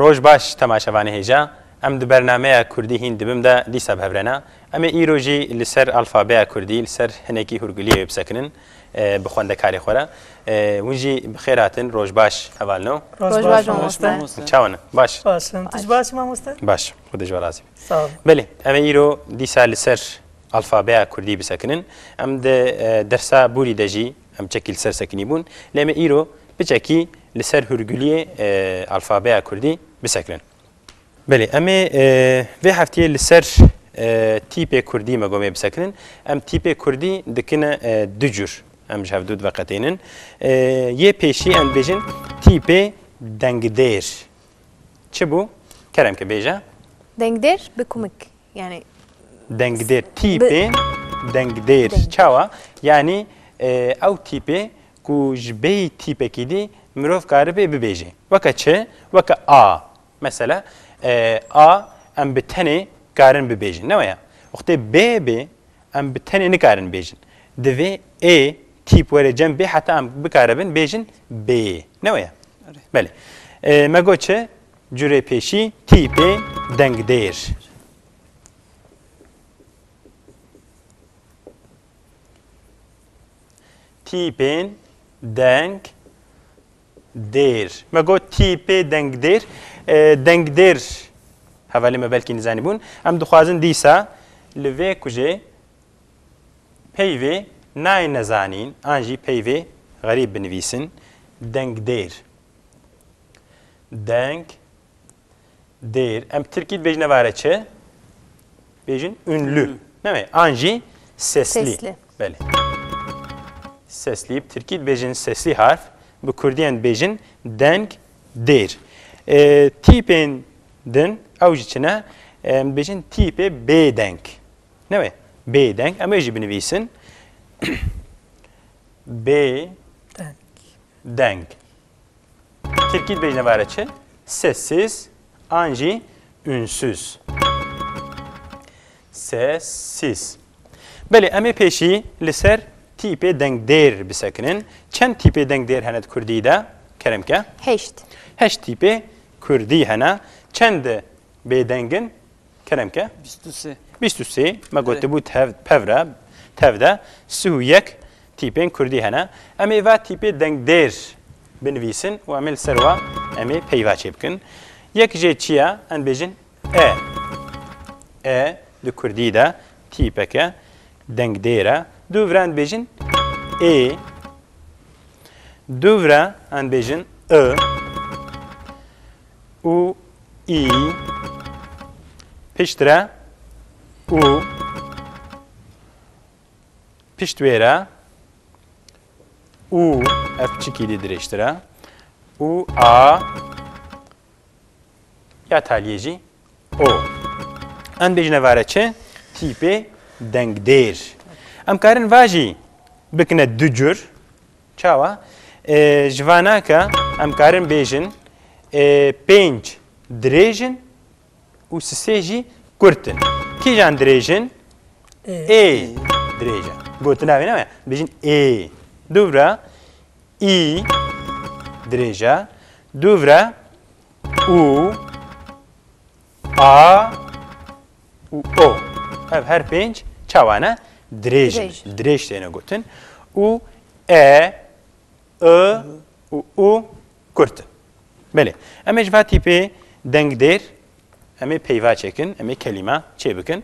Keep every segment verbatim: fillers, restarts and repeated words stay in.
Roj baş temaşevanê hêja. Em di bernameya Kurdî hîn dibim de dîsa bi hev re ne. Em ê îro jî li ser alfabeya Kurdî, li ser hinekî hûrguliyê wê bisekinin, e, bi xwendekarê xwe re. E, hûn jî bi xêr hatin, roj baş hevalino. Roj baş, mamoste. Çawa ne? Baş. Baş in. Tu jî baş î, mamoste? Baş. Xwedê ji we razî be. Sağ ol. Belê, em ê îro dîsa li ser alfabeya Kurdî bisekinin. Em di, e, dersa borî de jî em çekî li ser sekinî bûn. Lê em ê îro biçekî li ser hûrguliyê, e, alfabeya Kurdî bisekinin. Belê, em ê, e, vê heftiyê li ser, e, tîpê Kurdî me gomê bisekinin. Em tîpê Kurdî dikine, e, du cur. Em ji hevdû diveqetênin. E, yê pêşî em dibêjin tîpê dengdêr. Çi bû? Kerem ke bêje. Dengdêr bi kumik. Yani dengdêr, tîpê dengdêr. Dengdêr. Çawa? Yani, e, ew tîpê ku ji bêyî tîpekî dî mirov karibe bibêje. Weke çi? Weke a. Mesela, e, a em bi tenê karin bibêjin. Ne waya? Wextê bê bê, em bi tenê nikarin bêjin. Divê ê tîp were cem bê heta em bikaribin bêjin bê. Ne waya? Erê. Belê. E, me got çi? Curê pêşî tîpê dengdêr. Tîpên deng dêr. Me got tîpê dengdêr. E, dengdêr hevalê me belkî nizanîbûn. Em dixwazin dîsa li vê kujê peyvê nayê nezanîn, an jî peyvê xerîb binivîsin. Dengdêr. Deng dêr. Em tirkî dibêjin evare çi? Bêjin ünlü. Ünlü. Ne mi? An jî sesli. Sesli. Belê. Sesli. Bi tirkî dibêjin sesli harf. Bi kurdî em dibêjin deng dêr. E, tîpên din ew jî çi ne? Em dibêjin tîpê bêdeng. Ne mi? Bêdeng. Em ê jî binivîsin. Bê deng. Tirkî dibêjine vare çi? Sessiz an jî ünsüz. Sessiz. Belê, em ê pêşî li ser tîpê dengdêr bisekinin. Çend tîpê dengdêr hene di kurdî de? Kerem ke. Heşt. Heşt tîpê kurdî hene. Çend bêdeng in? Kerem ke. Bîst û sê. Bîst û sê, me gotibû tev, pevre, tev de sih û yek tîpên kurdî hene. Em ê va tîpê dengdêr binivîsin û em ê li ser wa em ê peyva çêbikin. Yek jê çi ye? Em bêjin e. E di kurdî de tîpeke dengdêr e. Dûvre em bêjin ê. Dûvre em bêjin i û î, piştre û, piştwêre û, ev piçikî dî dirêjtir e, û a, ya taliyê jî o. Em bêjine vare çi? Tîpê dengdêr. Em karin va jî bikine du cur. Çawa? E, ji vana ke em karin bêjin, e, pênc dirêj in û sisê jî kurt in. Kîjan dirêj in? Ê. Ê dirêj e. Gotina wê ne me? Bêjin ê. Dûvra î dirêj e. Dûvra û, a û o. Ev her pênc çawa ne? Dirêj in. Dirêj. Dirêj têne gotin. Û e, i û u kurt in. Belê. Em ê ji va tîpê dengdêr, em ê peyva çêkin, em ê kelîma çêbikin.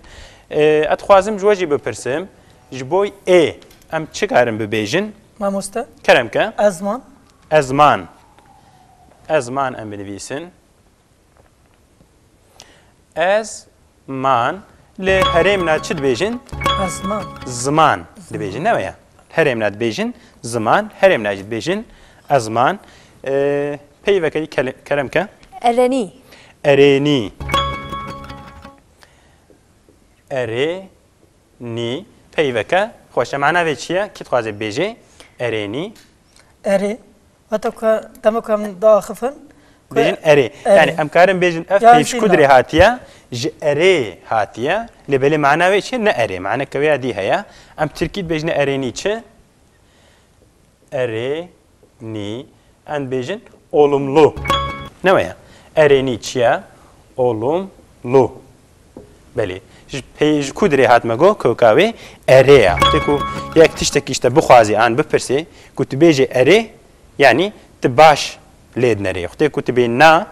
E, ez dixwazim ji we jî bipirsim, ji bo ê em çi karin bibêjin? Mamoste. Kerem ke. Ezman. Ezman. Ezman em binivîsin. Ez man. Li herêmna çi dibêjin? Ezman. Ziman dibêjin, ne weye? Herêmna dibêjin ziman, herêmna jî dibêjin ezman. Ee, peyveke yî kele-, kerem ke. Erênî. Erênî. Erê. Nî, peyveke xweş e. Mana vê çi ye? Kî dixwaze bêjê? Erênî. Erê. Weta ku dema ku em diaxifin, ku Bêjin erê. Erê. Yani em karin bêjin ev Yan peyv ji ku jî dirê na. Hatiye? Ji erê hatiye. Lê belê mana wê çi? Ne erê. Maneke wê ya dî heye. Em tirkî dibêjine erênî çi? Erê, nî, em dibêjin olumlu. Ne weye? Erênî çi ye? Olumlu. Belê. Ji pey-, ji ku dirê hat me got, koka wê erê ye. Wextê ku yek tiştekî ji te bixwazê an bipirsê, ku tu bêjê erê, yanî tu baş lê dinerê. Wextê ku tu bê na,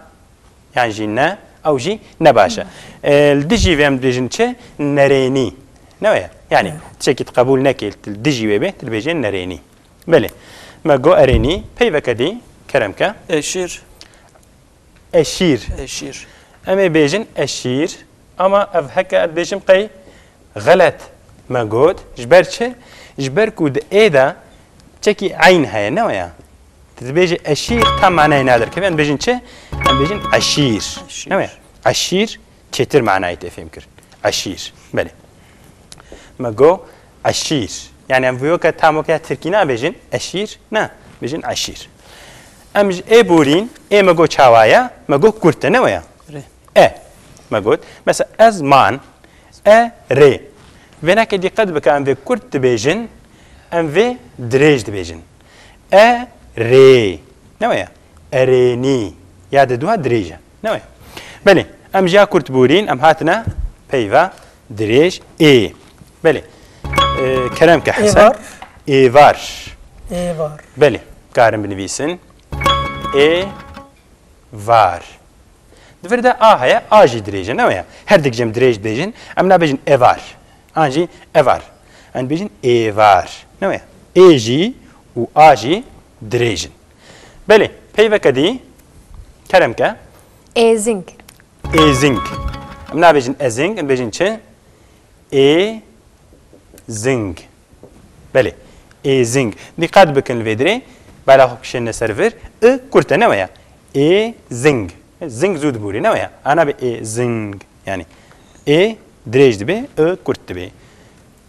yan jî ne, ew jî ne baş e. E, li dijî vê em dibêjin çi? Nerênî. Ne weye? Yanî Evet. tiştekî tu qebûl nekê, tu li dijî wê bê, tu dibêjê nerênî. Belê. Me got erênî, peyveke dî, kerem ke. Eşîr. Eşîr. Eşîr. Em ê bêjin eşîr, ama ev heke ez dibêjim qey xelet me got. Ji ber çi? Ji ber ku di ê de çekî eyn heye, ne weye? Tu dibêjî eşîr, tam manayê naderkeve. Em dibêjin çi? Em bêjin eşîr. Eşîr. Ne weye? Eşîr çêtir manayê tê fêm kir. Eşîr. Belê. Me got eşîr. Yani em vê weke tam weke tirkî nabêjin eşîr, ne, bêjin eşîr. Em ji ê borîn, ê me got çawa ye? Me got kurt e, ne weye? Rê. E. Me got. Mesela ez man, e rê. Vênake dîqet bike, em vê kurt dibêjin, em vê dirêj dibêjin. E rê. Ne weye? Erênî. Ya di duha dirêj e. Ne weye? Belê. Em ji ya kurt borîn, em hatine peyva dirêj ê. Belê. E, kerem ke Hesen. Êvar. Êvar. Êvar. Belê. Karin binivîsin. Ê var. Di vir de a heye, a jî dirêj e, ne weye? Her dik cem dirêj dibêjin, em nabêjin evar. An jî evar. Em dibêjin êvar. Ne weye? Ê jî û a jî dirêj in. Belê, peyveke dî, kerem ke. Êzing. Êzing. Em nabêjin ezing, em dibêjin çi? Ê zing. Belê. Ê zing. Dîqet bikin li vê dirê. Bala xwe kişêne ser vir. I kurt e, ne weye? Ê zing. Zing zû diborî, ne weye? A nabe ê zing. Yani ê dirêj dibe, i kurt dibe.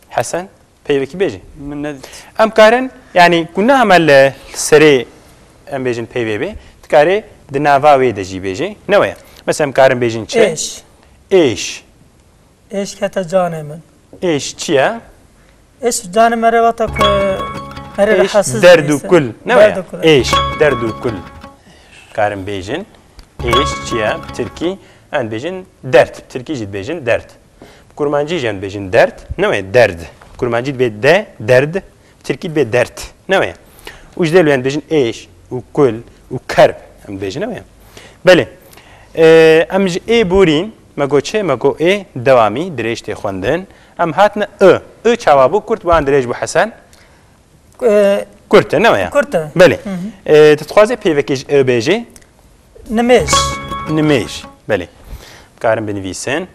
Hesen, peyvekî bêje. Min nedît. Em karin, yani ku naheme li serê em bêjin peyvê bê, dikarê di nava wê de jî bêje. Ne weye? Mesela em karin bêjin çi? Êş. Êş. Êş kete canê min. Êş çi ye? Êş canê me re vata ku me re Êş, rehatsiz derd û dibîse. Kul. Ne Derd weye? Û kul. Êş, derd û kul. Karin bêjin. Êş çi ye? Bi tirkî em dibêjin dert. Bi tirkî jî dibêjin dert. Bi kurmancî jî em dibêjin dert. Ne weye? Derd. Bi kurmancî dibê de, derd. Tirkî dibe dert. Ne weye? Û ji dê li wan dibêjin êş û kul û kerb em dibêjin, ne weye? Belê. Ee, em ji ê borîn, me got çi? Me got ê dewamî, dirêj tê xwendin. Em hatine i. I çawa bû? Kurt bû an dirêj bû Hesen? Ee, Kurt e, ne weye? Kurt e. Belê. Hı hı. Ee, tu dixwazê peyvekê ji i bêjî? Nimêj. Nimêj. Belê. Karin binivîsin.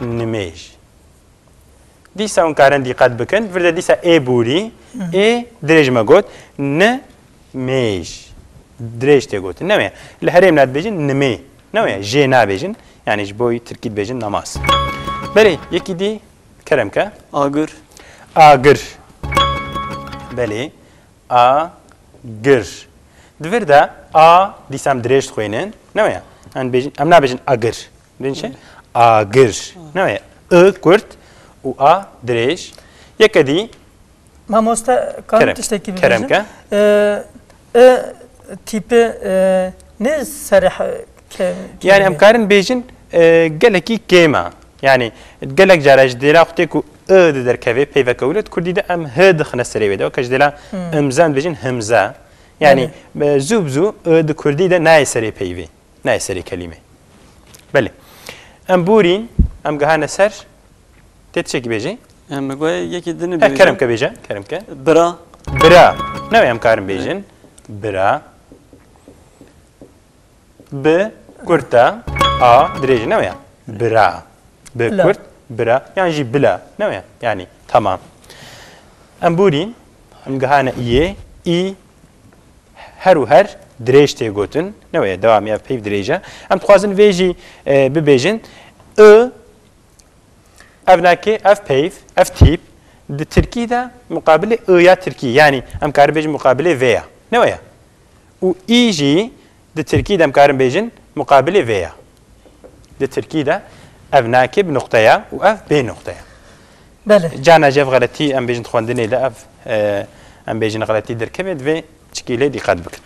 Nimêj. Dîsa hûn karin dîqet bikin. Vir de dîsa ê borî, Hı. ê dirêj me got. Ni mêj. Dirêj tê gotin. Ne weye? Li herêmna dibêjin nimê. Ne weye? Jê nabêjin. Yani ji bo tirkî dibêjin namaz. Belê, yekî dî kerem ke. Agir. Agir. Belê. A, gir. Di vir de a dîsa em dirêj dixwînin. Ne weye? Em bêjin, em nabêjin agir. Bêjin çi? Agir. Ne weye? I kurt û a dirêj. Yeke dî Mamoste, karim Kerem. Tiştekî Kerem bibêjim. Ke. Ee, I tîpi, e, ne serê he-, ke-, Yani em kelîme? Karin bêjin, e, gelekî kêm e. Yani gelek cara ji dêla xwe tê ku I di derkevê peyveke wilo, di kurdî de em H dixine serê wê de. Weke ji dêla Hmm. imza em dibêjin himza. Yani, Belê. e, zû bi zû I di kurdî de nayê serê peyvê. Nayê serê kelîmê. Belê. Em borîn, em gihane ser, tê tiştekî bêjî? Em goye yekî din He, bêjin. Kerem ke bêje, kerem ke. Bira. Bira. Ne weye em karin bêjin? Bira. Bi kurt e, a dirêj e, ne weye? Bira. Bi Bila. Kurt, bira. Yan jî bila. Ne weye? Yani, tamam. Em borîn, em gihane iyê, î her û her dirêj tê gotin. Ne weye? Dewamî ev peyv dirêj e. Em dixwazin vê jî, e, bibêjin. I, ev nakê, ev peyv, ev tîp, di tirkî de muqabilê I ya tirkî. Yani, em karin bêjin muqabilê vê ya. Ne weye? Û î jî di tirkî de em karin bêjin muqabilê vê ya. Di tirkî de ev nakê bi nuqte ya û ev bê nuqte ya. Belê. Carna jî ev xeletî em bêjin di xwendinê de ev, e, em bêjin xeletî derkeve, divê çikî lê dîqet bikin.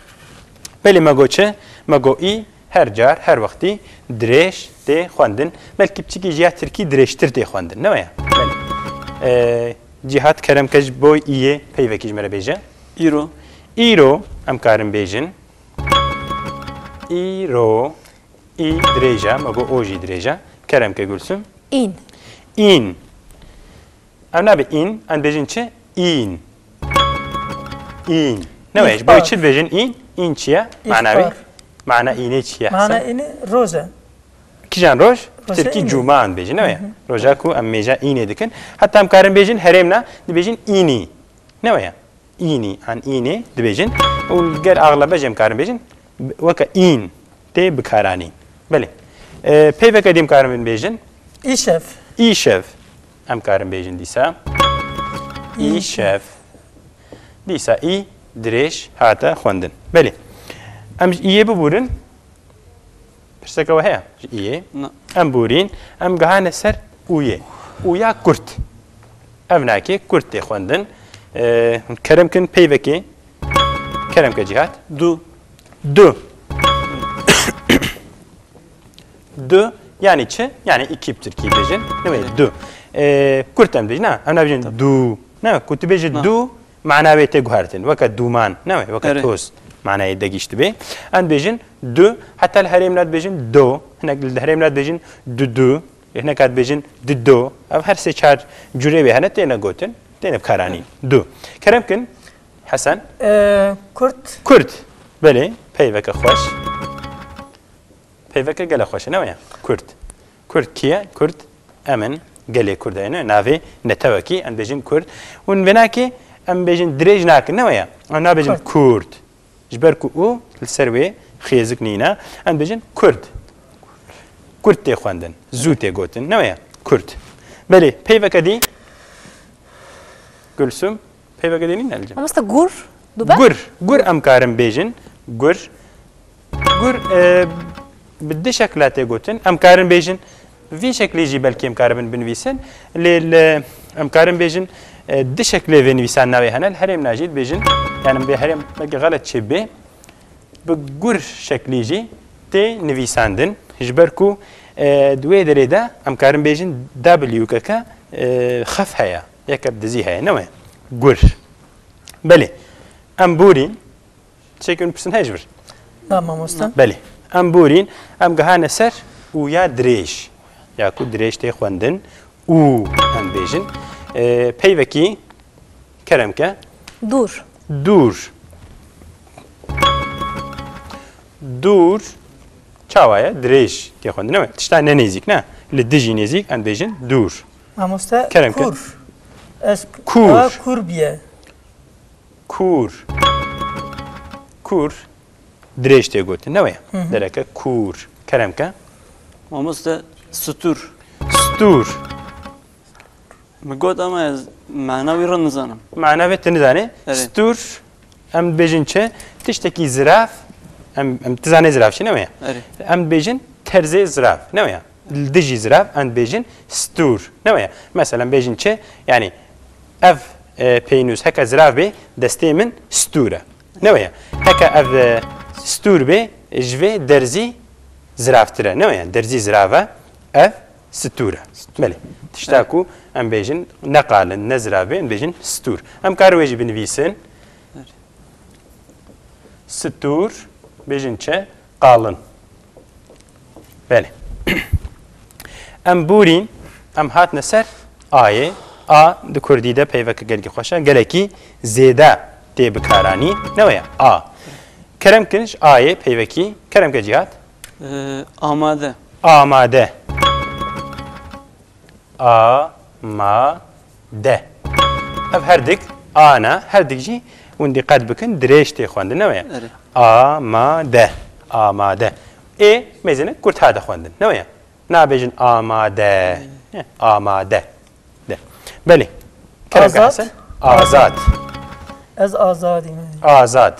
Belê me got çi? Me got î Her car, her wextî dirêj tê xwendin. Belkî piçikî ji ya tirkî dirêjtir tê xwendin. Ne weye? Belê. Ee, Cihat, kerem ke ji bo îyê peyvekî ji me re bêje. Îro. Îro, em karin bêjin. Îro. Î dirêj e, me got o jî dirêj e. Kerem ke Gulsum. În. În. Em nabe în, em bêjin çi? În. În. Ne wê, ji bo çi dibêjin în? În çi ye? Mana wê? Mana înê çi ye? Mana înê roj e. Kijan roj? Tirkî cuma em dibêjin, ne wê? Roja ku em mêja înê dikin. Heta em karin bêjin herêmna, dibêjin înî. Ne wê? Înî, an înê dibêjin. Û ger axlebe jî em karin bêjin, weke în tê bikaranîn. Belê. E, peyveke dî em karin bêjin. Îşev. Îşev. Em karin bêjin dîsa. Îşev. Îşev. Dîsa î dirêj hate xwendin. Belê. Em ji îyê bibûrin. Pirseke we heye ji îyê? Na. Em borîn, em gihane ser ûyê. Ûya kurt. Ev nakê kurt tê xwendin. Ee, kerem kin peyvekê. Kerem ke Cihat. Du. Du. Du. Yani çi? Yani iki bi tirkî bêjin. Ne wê? Du. Ee, kurt em bêjin, ne? Em nabêjin du. Ne? Ku tu bêjî du, mana wê tê guhertin. Weke dûman, ne wê? Weke toz. Manayê de gişt dibe. Em dibêjin du, heta li herêmna dibêjin do, hinek li herêmna dibêjin dudu, hinek dibêjin dido. Ev her sê çar curê wê hene têne gotin, têne bikaranîn. Du. Kerem kin, Hesen. Ee, kurt. Kurt. Belê, peyveke xweş. Peyveke gele xweş e, ne weye? Kurd. Kurd kî ye? Kurd em in, gelê Kurd e, ne? Navê netewekî, em bêjin Kurd. Hûn vênakê em bêjin dirêj nakin, ne weye? Em nabêjin Kurd. Ji ber ku û li ser wê xêzik nîne, em bêjin Kurd. Kurd tê xwendin, zû tê gotin, ne weye? Kurd. Belê, peyveke dî, Gulsum. Peyveke dê nîne li cem. Mamoste, gur, dibe? Gur. Gur em karin bêjin. Gur. Gur, e, bi du şekla tê gotin. Em karin bêjin, vî şeklî jî belkî em karibin binivîsin. Lê li, em karin bêjin, e, du şeklê vê nivîsandina wê hene. Li herêmna jî dibêjin, yani bê herêm belkî xelet çêbê. Bi gur şeklî jî tê nivîsandin. Ji ber ku, e, di wê derê de em karin bêjin W keke, e, xef heye. Yeke bi dizî heye, ne wê? Gur. Belê. Em borîn. Çekên pirsin heye ji vir? Na, mamoste. Belê. Em borîn. Em gihane ser û ya dirêj. Ya ku dirêj tê xwendin. Û em bêjin. E, peyvekî kerem ke. Dûr. Dûr. Dûr. Çawa ye? Dirêj tê xwendin, ne wê? Tişta ne nêzîk, ne? Li dijî nêzîk, em bêjin dûr. Mamoste, kerem ke. Kûr. Ez Kûr. Ewa kûr biye. Kûr. Kûr. Dirêj tê gotin, ne wê? Hı hı. Dereke kûr. Kerem ke. Mamoste, stûr. Stûr. Min got ama ez mana wî re nizanim. Mana wê tu nizanî? Erê. Stûr, em dibêjin çi? Tiştekî zirav, em, em tu zanê zirav çi, ne wê? Erê. Em dibêjin terzê zirav, ne wê? Li dijî zirav em dibêjin stûr, ne wê? Mesela em bêjin çi? Yani ev, e, peynûs heke zirav bê, destê min stûr e. Ne weye? Heke ev, e, stûr bê, ji vê derzî ziravtir e. Ne weye? Derzî zirav e, ev stûr e. Belê. Tişta ku em bêjin ne qalin, ne zirav bê, em bêjin stûr. Em karin wê jî binivîsin. Stûr, bêjin çi? Qalin. Belê. Em borîn, em hatine ser ayê. A di kurdî de peyveke gelkî xweş e, gelekî zêde tê bikaranî. Ne weye? A. Kerem kin ji ayê peyvekî. Kerem ke Cihat. Ee, amade. Amade. A, ma, de. Ev her dik a ne, her dik jî hûn dîqet bikin, dirêj tê xwendin, ne weye? Erê. A, ma, de. Amade. Ê mêzine kurt hate xwendin, ne weye? Nabêjin amade. Erê. Amade. De. Belê. Kerem ke Azad. Hesen. Azad. Ez azad im. Azad.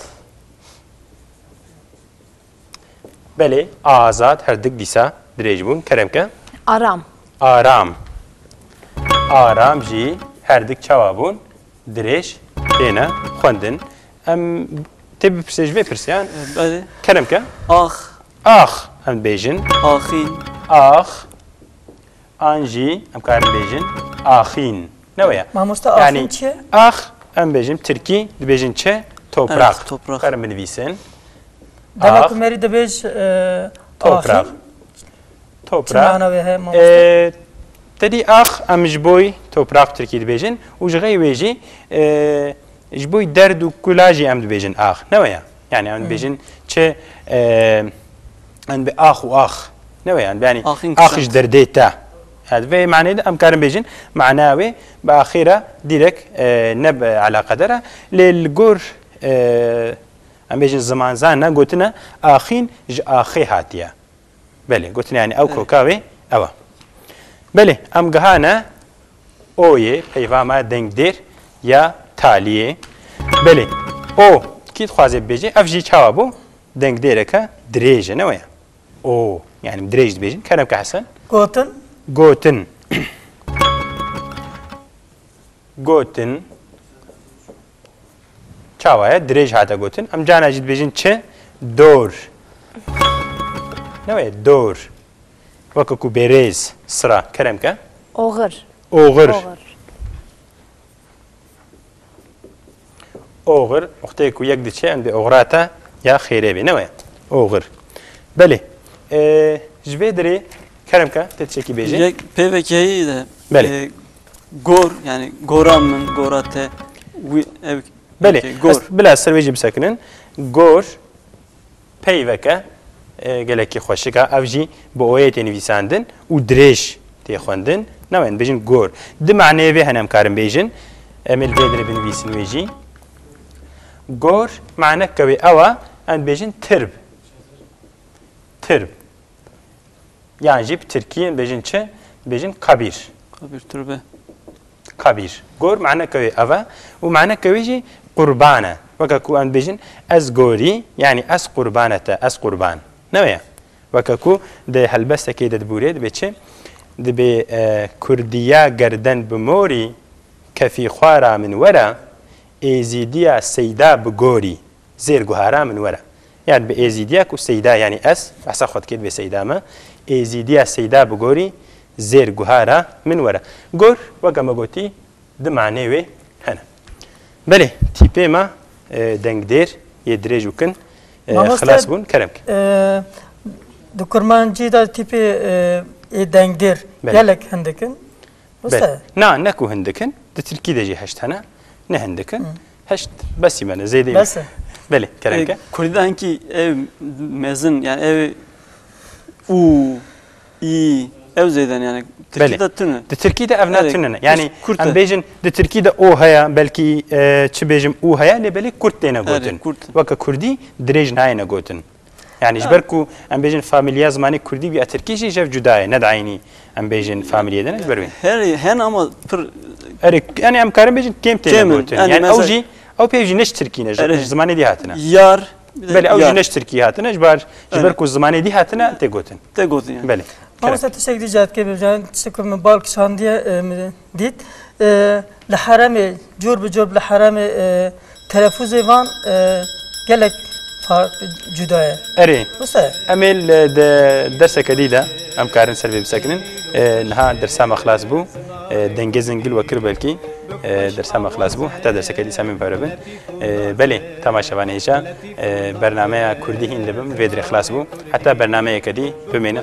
Belê, azad, her dik dîsa dirêj bûn. Kerem ke. Aram. Aram. Aram jî her dik çawa bûn? Dirêj têne xwendin. Em tê bipirsê ji vê pirsiyan. Belê. Kerem ke. Ax. Ax em dibêjin. Axîn. Ax. An jî em karin bêjin axîn. Ne weye? Mamoste, axîn çi ye? Ax em bêjin tirkî, dibêjin çi? Toprak. Evet, toprak. Karin binivîsin. Dema ku merî dibêj, e, toprak. Axîn, çi mana wê heye, mamoste? E, te dî ax em ji boy toprak tirkî dibêjin û ji xey wê jî, e, ji boy derd û kula jî em dibêjin ax. Ne weye? Yani em dibêjin çi, e, em bi ax û ax. Ne weye? Yani, yani ax ji derdê te. Yani vê manê de em karin bêjin mana wê bi axê re direk, e, ne bi eleqedar e. Lê li gor, e, em bêjin zimanzana gotine axîn ji axê hatiye. Belê, gotin yani ew koka wê ew e. Belê, em gihane oyê, peyva me dengdêr ya taliyê. Belê, o kî dixwaze bibêje, ev jî çawa bû? Dengdêreke dirêj e, ne weye? O, yani dirêj dibêjin. Kerem ke Hesen. Gotin. Gotin. Gotin. Çawa ye? Dirêj hate gotin. Em cana jî dibêjin çi? Dor. Ne wê? Dor. Weke ku bêrêz, sira. Kerem ke. Oxir. Oxir. Oxir. Oxir, wextê ku yek diçe, em dê oxirata ya xêrê bê. Ne wê? Oxir. Belê. E, ji vê dirê, Kerem ke, te tiştekî bêjî. Yek peyvekê heyî de, Belê. e, gor, yani gora min, gora te, wî, ev, Belê, okey, gor. Ez bila ser wê jî bisekinin. Gor, peyveke, e, gelekî xweşik e. Ev jî bi oyê tê nivîsandin û dirêj tê xwendin. Ne wê, em bêjin gor. Di maneyê vê hene em karin bêjin. Em ê li vê dirê binivîsin wê jî. Gor, maneke wê ew e, em bêjin tirb. Tirb. Yan jî bi tirkî bêjin çi? Bêjin kabîr. Kabîr, tirbe. Kabîr. Gor maneke wê ev e û maneke wê jî qurban e. Weke ku em bêjin ez gorî, yanî ez qurbane te, ez qurban. Ne weye? Weke ku di helbestekê de dibûrê, dibê çi? Dibê, e, kurdiya gerden bi morî, kefî xwara min were, êzîdiya seyda bi gorî. Zêr guhara min were. Yani bi êzîdiya ku seyda, yani ez, behsa xwe dikê dibê seyda me, êzîdiya seyda bi gorî zêr guhara min were. Gor, weke me gotî, di manê wê hene. Belê, tîpê me, e, dengdêr, yê dirêj û kin, e, Mamoste, xilas bûn, kerem ke. e, di kurmancî de tîpê, e, ê dengdêr Belê. gelek hindik in. Wisa? Belê. Na, ne ku hindik in, di tirkî de jî heşt hene. Ne hindik in. Hı. Heşt besî me ne, zêde Bes e. Belê, kerem ke. E, Kurdî de hinkî ev mezin, yani ev û, î, ev zêde ne, yani tirkî Belê. de tune. Di tirkî de ev ne Belê, tune ne. Yani kurt em e. bêjin di tirkî de o heye, belkî, e, çi bêjim û heye, lê belê kurt têne Erê, gotin. kurt. Weke kurdî dirêj nayêne gotin. Yani ji ber ku em bêjin familya zimanê kurdî û ya tirkî jî jev cuda ye, ne di eynî em bêjin familiyê de ne ji ber wê. Her hen ama pir Erê, yani em karin bêjin kêm têne Kêm in. gotin. Yani Yani ew mesela jî, ew pêv jî ne ji tirkî ne, ji, Erê. ji zimanê dî hatine. Yar, bir de Belê ew jî yar. ne ji tirkî hatine, ji bar, ji Erê. ber ku zimanê dî hatine tê gotin. Tê gotin yani. Belê. Mamoste, tiştek dî catkê bibînin, tiştek ku min bal kişandiye, e, min dît. E, li heremê, cor bi cor li heremê, e, telefûzê van, e, gelek fa-, cuda ye. Erê. Wisa ye? Em ê li de-, derseke dî de em karin ser vê bisekinin. E, niha dersa me xilas bû. E, dengê zingil we kir belkî. E, dersa me xilas bû. Heta derseke dî samî bere bin. E, belê, temaşevanê hêja, e, bernameya Kurdî hîn dibim, vê dirê xilas bû. Heta bernameyeke dî bimênin.